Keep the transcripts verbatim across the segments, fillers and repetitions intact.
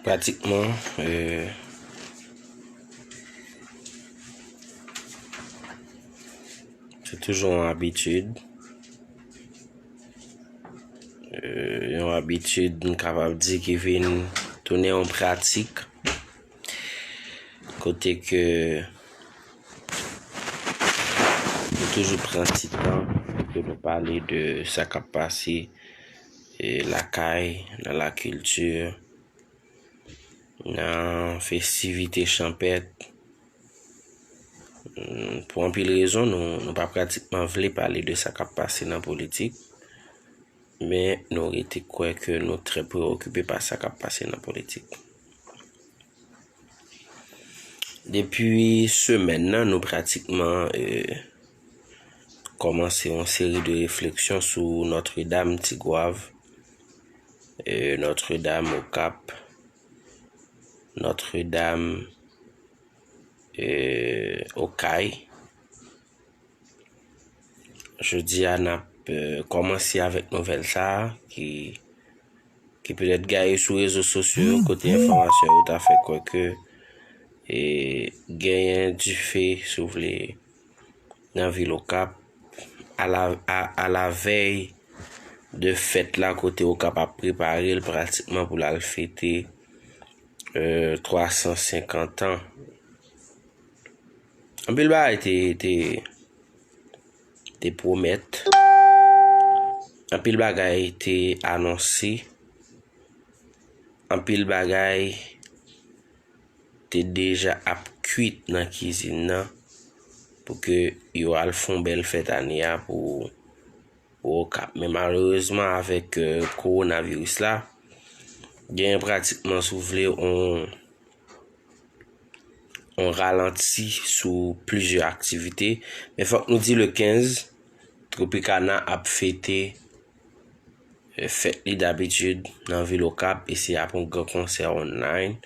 Pratikman, e, se toujou yon abitid. E, yon abitid, m kapab di, ki vin tounen yon pratik. Kote ke nou toujou pran ti tan pou ke nou pale de sa k ap pase, e, lakay, nan lakilti, nan festivite chanpèt. Mm, pou anpil rezon, nou, nou pa pratikman vle pale de sa k ap pase nan politik, men nou rete kwè ke nou trè preokipe pa sa k ap pase nan politik. Depi semèn nan, nou pratikman, e, kòmanse yon seri de refleksyon sou Nòtredam Tigwav, e, Nòtredam Okap, Nòtredam, e, Okay. Jodi a, n ap, e, kòmanse avèk nouvèl sa a ki, ki petèt gaye sou rezo sosyo yo, kote enfòmasyon yo ta fè kwè ke, e, genyen dife, si w vle, nan vil Okap, a la, a, a la vèy de fèt la, kote Okap ap prepare l pratikman pou l al fete, e, twa san senkant an. Anpil bagay te, te, te pwomèt. Anpil bagay te anonse. Anpil bagay te deja ap kwit nan kizin nan pou ke yo al fè yon bèl fèt ane a pou, pou Okap. Men malerezman, avèk, e, kowonaviris la, genyen pratikman, si w vle, yon, yon ralanti sou plizyè aktivite. Men fòk nou di le kenz, Tropicana ap fete, e, fèt li dabitid nan vil Okap, e se ap yon gran konsè online.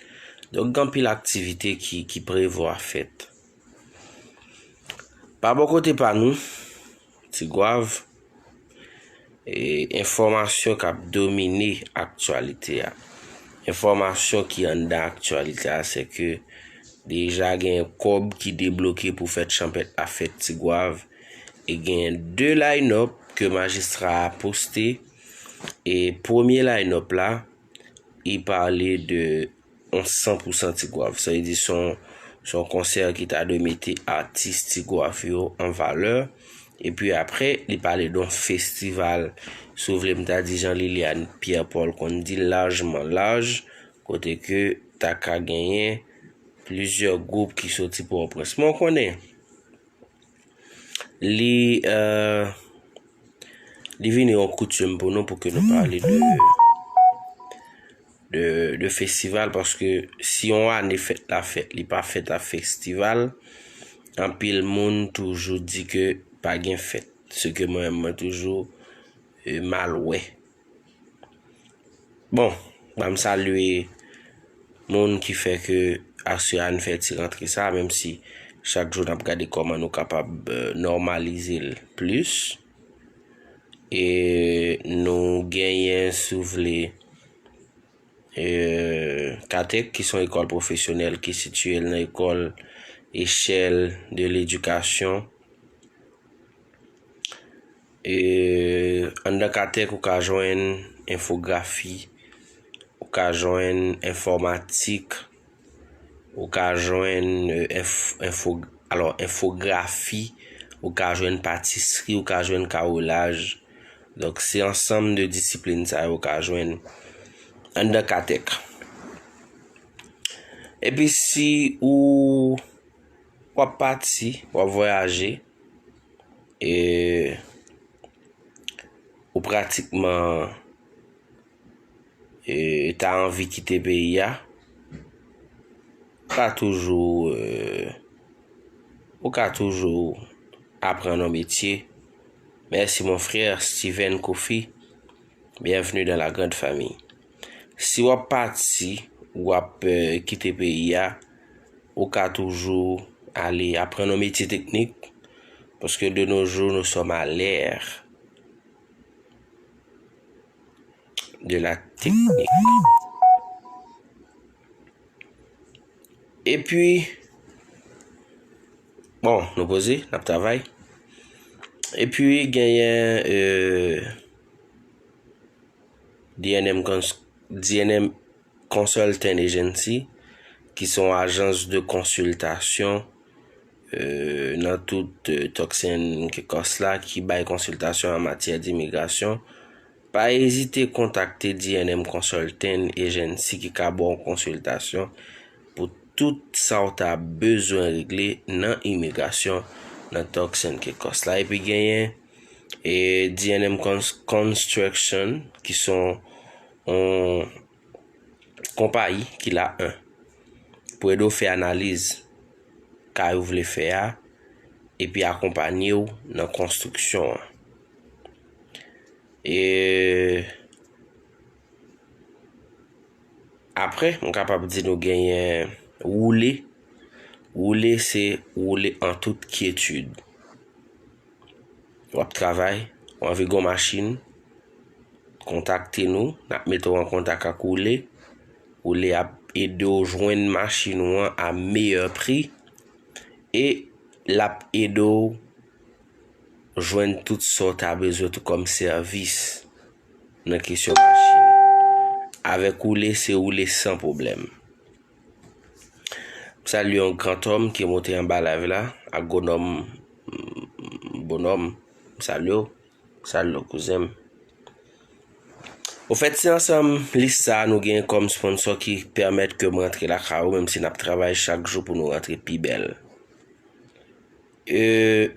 Donk, gen anpil aktivite ki, ki prevwa fèt. Pa bò kote pa nou, Tigwav, e, enfòmasyon k ap domine aktyalite a. Enfòmasyon ki anndan aktyalite a, se ke deja gen kòb ki debloke pou fèt chanpèt la fèt Tigwav. E gen de line-up ke majistra a poste. E premye line-up la, li pale de yon san pou san Tigwav. Sa vle di se yon, se yon konsè ki ta dwe mete atis Tigwav yo an valè. Epi apre, li pale de yon festival, si w vle m ta di jan Liliane Pierre Paul konn di l, lajman laj, kote ke ta ka genyen plizyè gwoup ki soti Pòtoprens. Men w konnen, li, e, li vini yon koutim pou nou pou ke nou pale de, de, de festival, paske si yon ane fèt la fèt, li pa fèt ak festival, anpil moun toujou di ke pa gen fèt. Se ke mwen menm, mwen toujou, e, mal wè. Bon, ban m salye moun ki fè ke aswè a n fè ti rantre sa, menm si chak jou n ap gade kòman nou kapab, e, nòmalize l plis. E nou genyen, si w vle, e, Katèk, ki se yon ekòl pwofesyonèl ki sitiye l nan ekòl Echèl de Ledikasyon. E, anndan Katèk, ou ka jwenn enfografi, ou ka jwenn enfòmatik, ou ka jwenn, e, enf-, enfo-, alò, enfografi, ou ka jwenn patisri, ou ka jwenn kawolaj. Donk, se ansanm de disiplin sa yo ou ka jwenn anndan Katèk. Epi si ou, w ap pati, w ap vwayaje, e ou pratikman, e, ta anvi kite peyi a, ou ka toujou, e, ou ka toujou aprann yon metye. Merci mon frère Steven Kofi. Bienvenue dans la grande famille. Si w ap pati, w ap, e, kite peyi a, ou ka toujou ale aprann yon metye teknik, paske de nos jours, nous sommes à l'ère de la technique. Epi, bon, nou poze, n ap travay. Epi, genyen, euh, D N M Cons-, D N M Consultant Agency, ki se yon ajans de konsiltasyon, euh, nan tout, euh, Turks and Caicos la, ki bay konsiltasyon an matyè dimigrasyon. Pa ezite kontakte D N M Consultant Agency ki ka ba w konsiltasyon pou tout sa w ta bezwen regle nan imigrasyon nan Turks and Caicos la. Epi genyen, e, D N M Cons-, Construction, ki se yon konpayi ki la, en, pou ede w fè analiz kay ou vle fè a, epi akonpanye w nan konstriksyon an. E apre, m kapab di nou genyen Woole. Woole, se woule an tout kyetid. W ap travay, w anvi gon machin, kontakte nou, n ap mete w an kontak ak Woole. Woole ap ede w jwenn machin ou an a meyè pri e l ap ede w jwenn tout sa w ta bezwen tou kòm sèvis nan kesyon machin. Avèk Woole, se woule san pwoblèm. M salye yon grantòm ki monte anba live la, Agwonòm, mm, Bonòm. M salye w. M salye w, kouzen m. Ofèt, se ansanm lis sa a nou gen kòm sponsò ki pèmèt ke m rantre lakay ou, menm si n ap travay chak jou pou nou rantre pi bèl. E,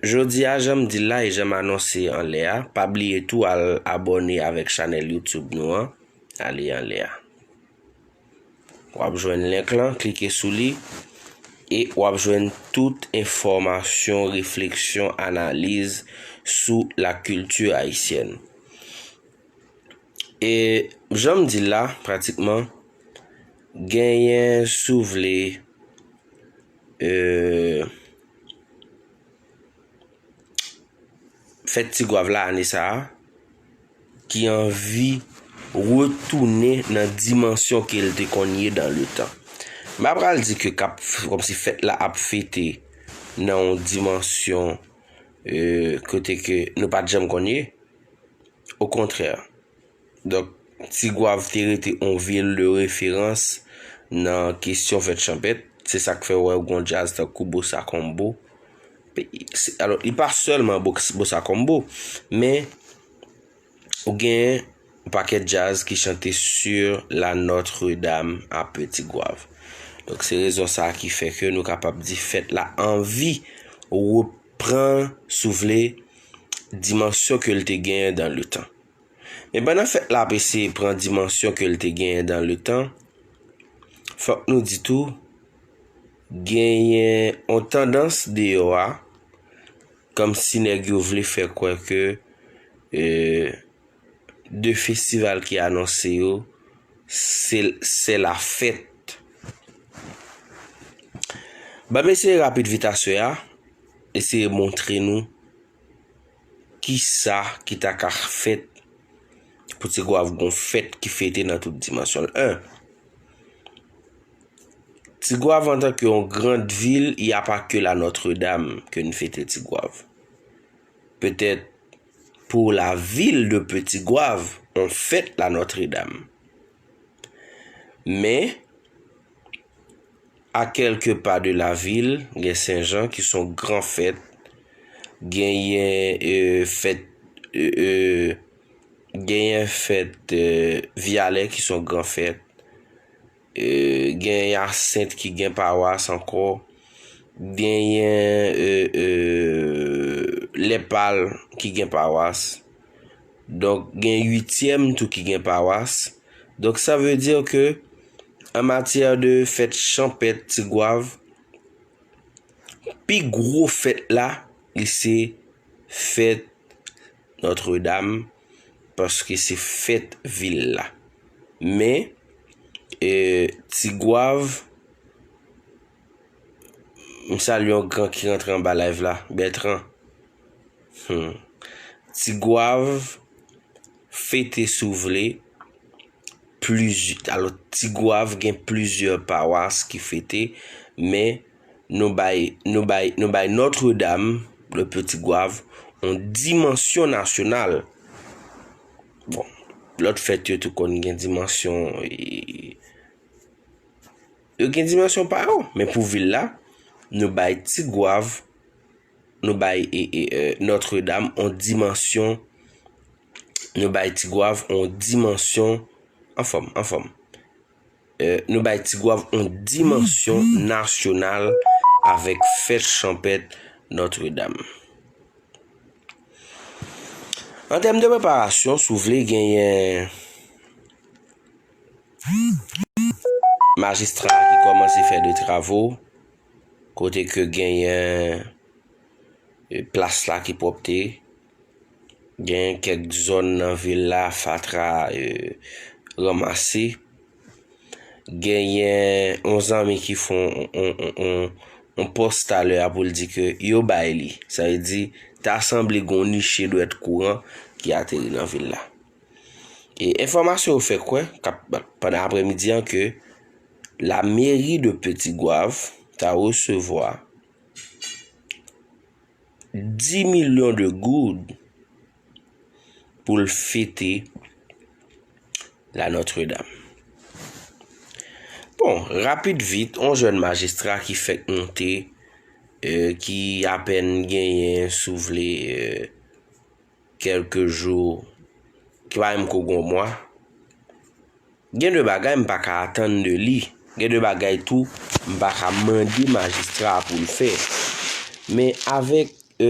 jodi a, jan m di l la e jan m anonse anlè a, pa bliye tou al abòne avèk chanèl YouTube nou an. Ale anlè a. W ap jwenn link lan, klike sou li, e w ap jwenn tout enfòmasyon, refleksyon, analiz sou la culture haïtienne. E jan m di l la, pratikman, genyen, si w vle, e, fèt Tigwav la ane sa a, ki anvi retounen nan dimansyon ke l te konn ye dan le tan. M pa pral di ke k ap, kòmsi fèt la ap fete nan yon dimansyon, e, kote ke nou pa t janm konn ye. Okontrè. Donk, Tigwav te rete yon vil de referans nan kesyon fèt chanpèt. Se sa k fè w wè w gen yon djaz tankou Bossa Combo. Pe-, se, alò, li pa sèlman Bo-, Bossa Combo, men ou gen yon pakèt djaz ki chante sur la Notre-Dame à Petit Goâve. Donk, se rezon sa a ki fè ke nou kapab di fèt la anvi repran, si w vle, dimansyon ke l te genyen dan le tan. Men pandan fèt la ap eseye pran dimansyon ke l te genyen dan le tan, fòk nou di tou, genyen yon tandans deyò a, kòmsi nèg yo vle fè kwè ke, e, de festival ki anonse yo, se, se la fèt. Ban m eseye rapid vit aswè a, eseye montre nou kisa ki ta ka fèt pou Tigwav gon fèt ki fete nan tout dimansyon l. En, Tigwav antanke yon grand vil, y a pas que la Notre-Dame ke n fete Tigwav. Petèt pour la ville de Petit Goâve, on fête la Notre-Dame. Men, a quelques pas de la ville, gen Sen Jan ki se yon gran fèt, genyen, e, fèt, e, e, genyen fèt, e, Vyalè ki se yon gran fèt, e, gen Yasent ki gen pawas ankò, genyen, e, e, Lèpal ki gen pawas. Donk, gen Uityèm tou ki gen pawas. Donk, sa vle di ke, an matyè de fèt chanpèt Tigwav, pi gwo fèt la, li se fèt Notre-Dame, paske se fèt vil la. Men, e, Tigwav, m salye yon gran ki rantre anba live la, Bètran. Hmm. Tigwav fete, si w vle, plizyè, alò, Ti Gwav gen plizyè pawas ki fete, men nou bay, nou bay, nou bay Notre-Dame de Petit Goâve yon dimansyon nasyonal. Bon, lòt fèt yo tou konn gen dimansyon, e, yo gen dimansyon pa yo, men pou vil la, nou bay Ti Gwav, nou bay, e, e, e, Notre-Dame yon dimansyon, nou bay Ti Gwav yon dimansyon, anfòm, anfòm. E, nou bay Ti Gwav yon dimansyon nasyonal avèk fèt chanpèt Notre-Dame. An tèm de preparasyon, si w vle, genyen majistra ki kòmanse fè de travo, kote ke genyen, e, plas la ki pwòpte, genyen kèk zòn nan vil la fatra, e, ranmase. Genyen yon zanmi ki fè yon, yon, yon, yon, yon pòs talè a pou l di ke yo bay li. Sa vle di, ta sanble gen yon niche dwèt kouran ki ateri nan vil la. E enfòmasyon yo fè kwè, k ap, pandan aprèmidi an, ke la mairie de Petit Goâve ta resevwa dis milyon de goud pou l fete la Notre-Dame. Bon, rapid vit, yon jèn majistra ki fèk monte, e, ki apèn genyen, si w vle, e, kèlke jou, ki pa menm ko gon mwa. Gen de bagay m pa ka atann de li. Gen de bagay tou, m pa ka mande majistra a pou l fè. Men avèk, e,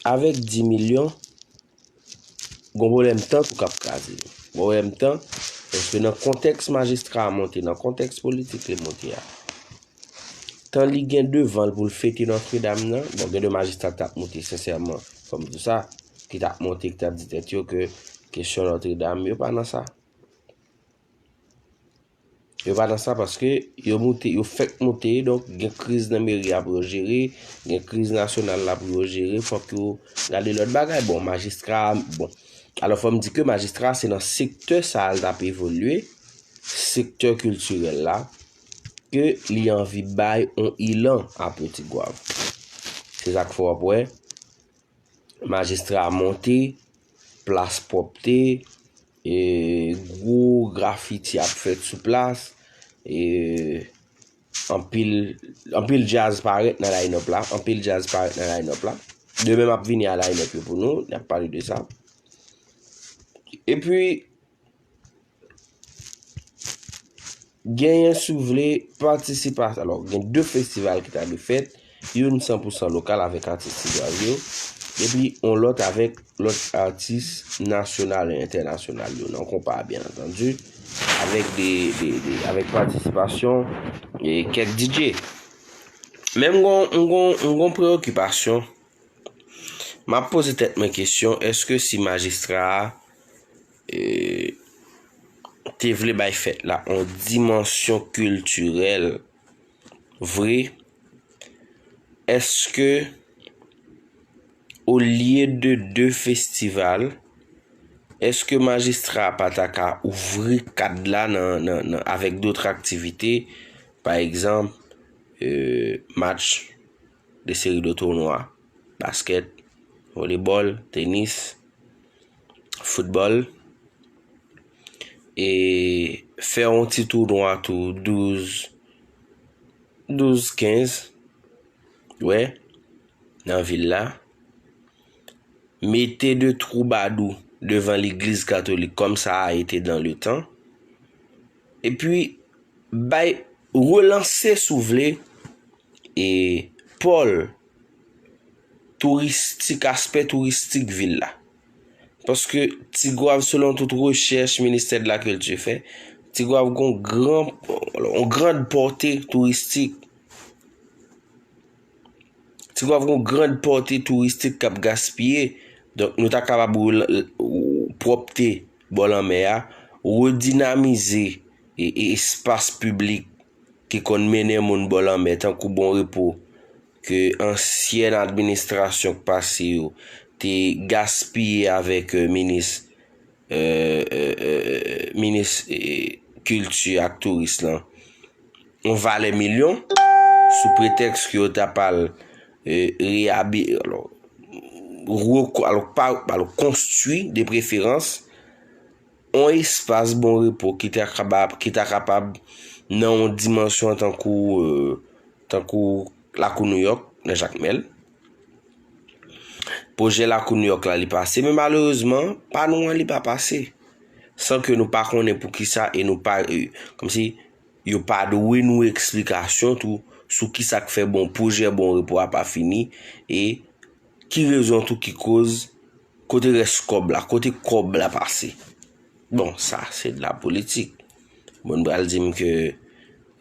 avèk dis milyon, gon pwoblèm tan tou k ap kraze nou. Gon pwoblèm tan, paske nan kontèks majistra a monte, nan kontèks politik li monte a, tan li gen devan l pou l fete Notre-Dame nan, bon, gen de majistra k t ap monte, sensèman, fò m di w sa, ki t ap monte, ki t ap di tèt yo ke kesyon Notre-Dame, yo pa nan sa. Yo pa nan sa paske yo moute, yo fèk moute, donk gen kriz nan meri a pou yo jere, gen kriz nasyonal la pou yo jere, fòk yo gade lòt bagay. Bon, majistra, bon. Alò, fò m di ke majistra se nan sektè sa a l t ap evolye, sektè kiltirèl la, ke li anvi bay yon ilan a Petit Goâve. Se sa k fè w ap wè majistra monte, plas pwòpte, e gwo grafiti ap fèt sou plas, e anpil, anpil djaz parèt nan line-up la, anpil djaz parèt nan line-up la. Demen m ap vini a line-up yo pou nou, n ap pale de sa. Epi, genyen, si w vle, patisipasyon. Alò, gen de festival ki ta dwe fèt, youn san pou san lokal avèk atis Ti Gwav yo, epi yon lòt avèk lòt atis nasyonal e entènasyonal yo nan konpa a, byen antandi, avèk de, de, de, avèk patisipasyon e kèk D J. Men m gon, m gon, m gon preyokipasyon. M ap poze tèt mwen kesyon, èske si majistra a, e, te vle bay fèt la yon dimansyon kiltirèl vre, èske olye de de festival, èske majistra a pa ta ka ouvri kad la nan, nan, nan, avèk dòt aktivite, pa egzanp, e, match de seri de tounwa, baskèt, volebòl, tenis, foutbòl, e fè yon ti tounwa tou douz, douz, kenz, wè, nan vil la. Mete de twoubadou devan legliz katolik kòm sa a ete dan le tan. Epi, bay, relanse, si w vle, e pòl touristik, aspè touristik vil la. Paske Ti Gwav, selon tout rechèch Ministè de la Kilti fè, Ti Gwav gon gran, yon grand pòte touristik. Ti Gwav gon grand pòte touristik k ap gaspiye. Donk, nou ta kapab rela-, pwòpte bò lanmè a, redinamize e, e espas piblik ki konn mennen moun bò lanmè, tankou Bon Repo, ke ansyen administrasyon k pase yo te gaspiye avèk, e, minis, e, e, e, minis, e, kilti ak touris lan yon valè milyon, sou pretèks ke yo ta pral, e, reyabi-, alò, reko-, alò, pa, alò, konstwi de preferans yon espas bon repo ki ta kapab, ki ta kapab nan yon dimansyon tankou, e, tankou Lakou Nouyòk, nan Jakmèl. Pwojè Lakou Nouyòk la, li pase, men malerezman, pa nou an, li pa pase. San ke nou pa konnen poukisa e nou pa, e, kòmsi yo pa dwe nou eksplikasyon tou sou kisa k fè bon pwojè bon repo a pa fini e ki rezon tou ki koz kote rès kòb la, kote kòb la pase. Bon, sa, se de la politik. Bon, nou pral di m ke,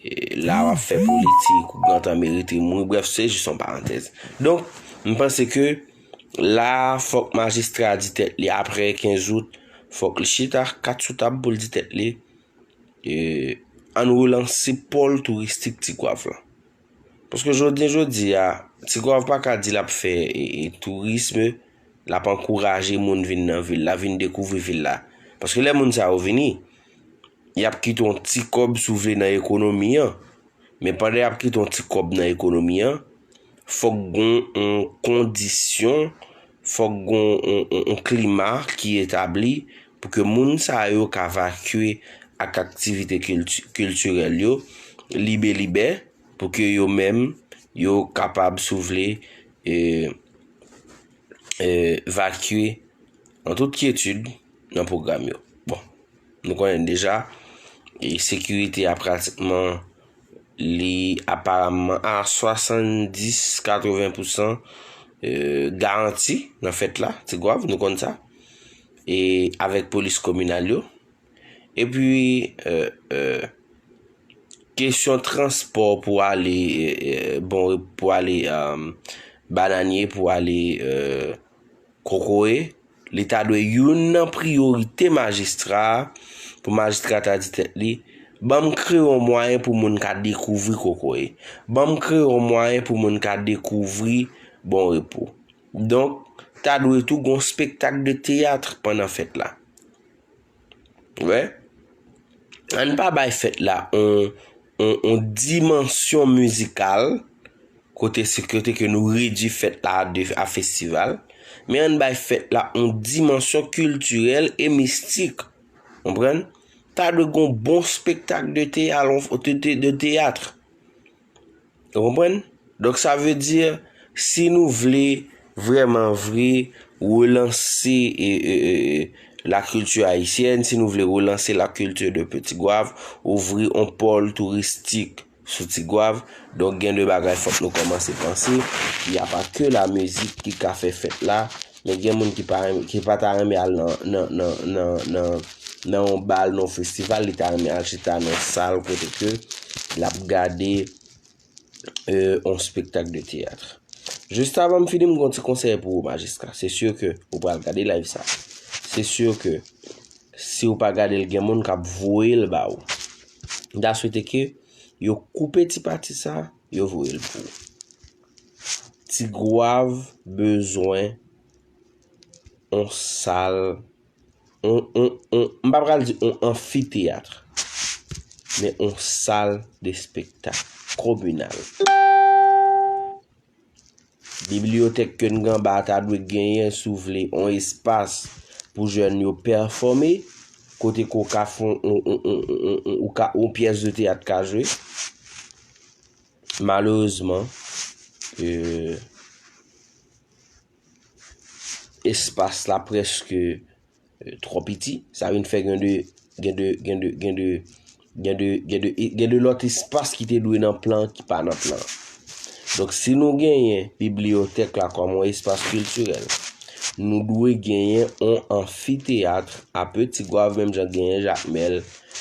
e, la w ap fè politik, ou gentan merite mouri. Brèf, se jis yon parantèz. Donk, m panse ke la, fòk majistra di tèt li, apre kenz out, fòk li chita kat sou tab pou l di tèt li, e, ann relanse pòl touristik Tigwav lan. Paske jodi, jodi a, Tigwav pa ka di l ap fè, e, e, tourism, l ap ankouraje moun vin nan vil la, vin dekouvri vil la. Paske lè moun sa yo vini, y ap kite yon ti kòb, si w vle, nan ekonomi an. Men pandan y ap kite yon ti kòb nan ekonomi an, fòk gon yon kondisyon, fòk gon yon, yon, yon klima ki etabli pou ke moun sa yo ka vakye ak aktivite kilti-, kiltirèl yo libelibè, pou ke yo menm, yo kapab, si w vle, e, e, vakye an tout kyetid nan pwogram yo. Bon, nou konnen deja, e, sekirite a pratikman, li aparamman a swasanndis, katreven pousan, e, garanti nan fèt la, Tigwav, nou konn sa. E avèk polis kominal yo, epi, e, e, kesyon transpò pou ale, e, e, bon, pou ale, e, Bananyen, pou ale, e, Kokoye, li ta dwe youn nan priyorite majistra a, pou majistra ta di tèt li, ban m kreye yon mwayen pou moun ka dekouvri Kokoye. Ban m kreye yon mwayen pou moun ka dekouvri Bon Repo. Donk, ta dwe tou gon spektak de teyat pandan fèt la. Wè. Ann pa bay fèt la on, on, on dimansyon mizikal, kote se kote ke nou redui fèt la a de, a festival, men ann bay fèt la on dimansyon kiltirèl e mistik. Konprann? Ta dwe gon bon spektak de teyal-, de, de, de teyat. Ou konprann? Donk, sa vle di, si nou vle vrèman vre relanse, e, e, e, la kilti ayisyèn, si nou vle relanse la kilti de Petit Goâve, ouvri on pòl touristik sou Ti Gwav, donk gen de bagay fòk nou kòmanse panse. Y a pa ke la mizik ki ka fè fèt la, men gen moun ki pa, ki pa ta renmen al nan, nan, nan, nan, nan, nan yon bal, nan yon festival, li ta renmen al chita nan sal kote ke l ap gade, e, yon spektak de teyat. Jis avan m fini, m gon ti konsèy pou ou, majistra. Se si ke ou pral gade live sa. Se si ke si ou pa gade l, gen moun k ap voye l ba ou. M ta swete ke yo koupe ti pati sa, yo voye l pou ou. Ti Gwav bezwen on sal, on, on, on, m pa pral di on anfiteyat, men on sal de spektak kominal. Bibliyotèk ke n gen anba a ta dwe genyen, si w vle, on espas pou jèn yo pèfòme, kote ke w ka fè on, on, on, on, on, on, ou ka, on pyès de teyat ka jwe. Malerezman, e, espas la prèske, e, twò piti. Sa vin fè gen de, gen de, gen de, gen de, gen de, gen de, gen de lòt espas ki te dwe nan plan ki pa nan plan. Donk, si nou genyen bibliyotèk la kòm yon espas kiltirèl, nou dwe genyen yon anfiteyat a Petit Goâve, menm jan genyen Jakmèl,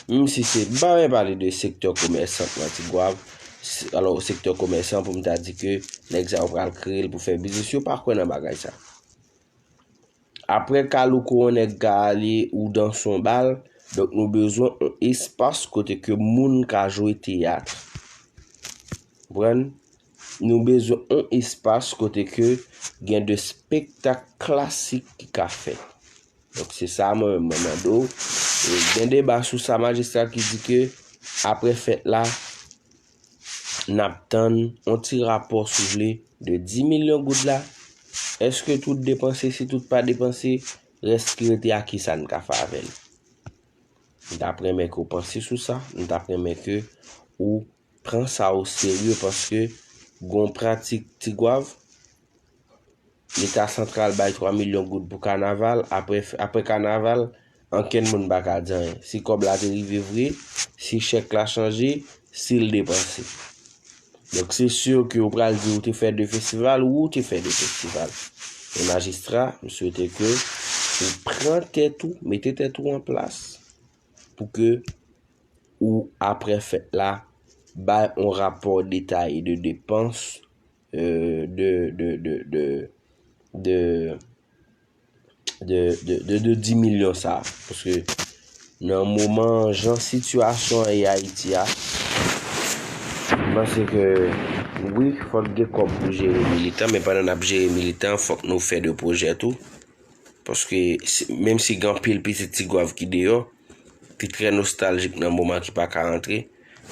menm si se, m pa renmen pale de sektè komèsan nan Ti Gwav, se, alò, sektè komèsan pou m ta di ke nèg sa yo pral kreye l pou fè biznis, yo pa kwè nan bagay sa. Apre Kalouko, yon nèg ka ale ou danse yon bal, donk nou bezwen yon espas kote ke moun ka jwe teyat. Konprann? Nou bezwen yon espas kote ke gen de spektak klasik ki ka fèt. Donk, se sa mwen menm mwen mande w. Gen deba sou sa, majistra ki di ke apre fèt la, n ap tann yon ti rapò, si w vle, de dis milyon goud la. Èske tout depanse? Si tout pa depanse, rès ki rete a, kisa n ka fè avè l? M t ap renmen ke w panse sou sa. M t ap renmen ke ou pran sa o serye, paske gon pratik Tigwav, Leta santral bay twa milyon goud pou kanaval, apre, apre kanaval, ankenn moun pa ka di anyen. Si kòb la te rive vre, si chèk la chanje, si l depanse. Donk, se si ke ou pral di ou te fè de festival, ou te fè de festival. Men majistra, m swete ke ou pran tèt ou, mete tèt ou an plas pou ke ou, apre fèt la, bay yon rapò detaye de depans, euh, de, de, de, de, de, de, de, de, de dis milyon sa. Paske nan moman jan sitiyasyon an ye Ayiti a, m panse ke wi, fòk gen kòb pou jere militan, men pandan n ap jere militan, fòk nou fè de pwojè tou. Paske se, menm si gen anpil pitit Tigwav ki deyò, ki trè nostaljik nan moman ki pa ka rantre,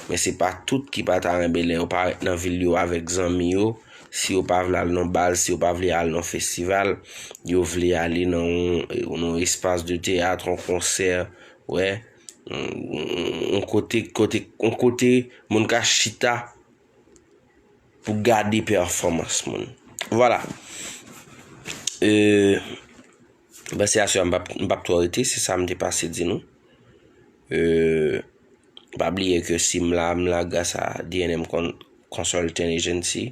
men se pa tout ki pa ta renmen lè yo parèt nan vil yo avèk zanmi yo, si yo pa vle al nan bal, si yo pa vle al nan festival, yo vle ale nan yon, nan yon espas de teyat, yon konsè, wè, yon, yon, yon kote, kote, yon kote moun ka chita pou gade pèfòmans moun. Vwala. Euh, m panse aswè a m p ap, m p ap twò rete, se sa m te pase di nou. Euh, pa bliye ke si m la, m la gras a D N M Con-, Consulting Agency,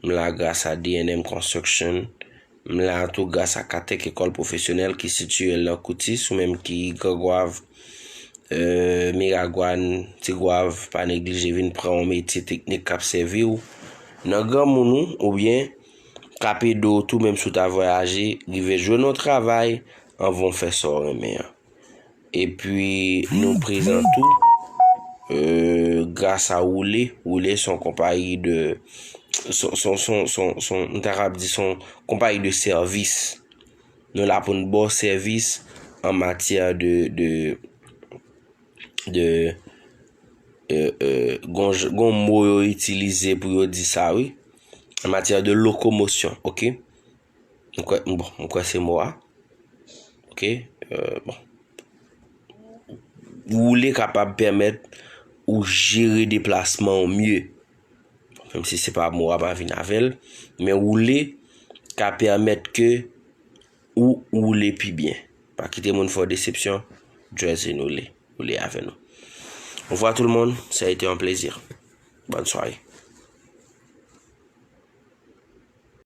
m la gras a D N M Construction, m la tou gras a Katèk Ekòl Pwofesyonèl ki sitiye nan Kouti, sou menm ki Grangwav, euh, Miragwàn, Tigwav, pa neglije vin pran yon metye teknik k ap sèvi w nan granmoun ou, oubyen k ap ede w tou, menm si w ta vwayaje, rive jwenn yon travay anvan w fè sa w renmen an. Epi, nou prezan tou, euh, gras a Woule. Woule se yon konpayi de, se, se, se, se, se, m ta kapab di se yon konpayi de sèvis. Nou la pou n ba w sèvis an matyè de, de, de, euh, euh, gon j-, gon mo yo itilize pou yo di sa, wi. An matyè de lokomosyon, oke? M kwè, bon, m kwè se mo a. Oke? Euh, bon. Woule kapab pèmèt ou jere deplasman w mye. Menm si se pa mo a m a vin avè l, men woule ka pèmèt ke ou woule pi byen. Pa kite moun fè w desepsyon, Djèz Enoule, woule avè nou. Au revoir tout le monde, ça a été un plaisir. Bonne soirée.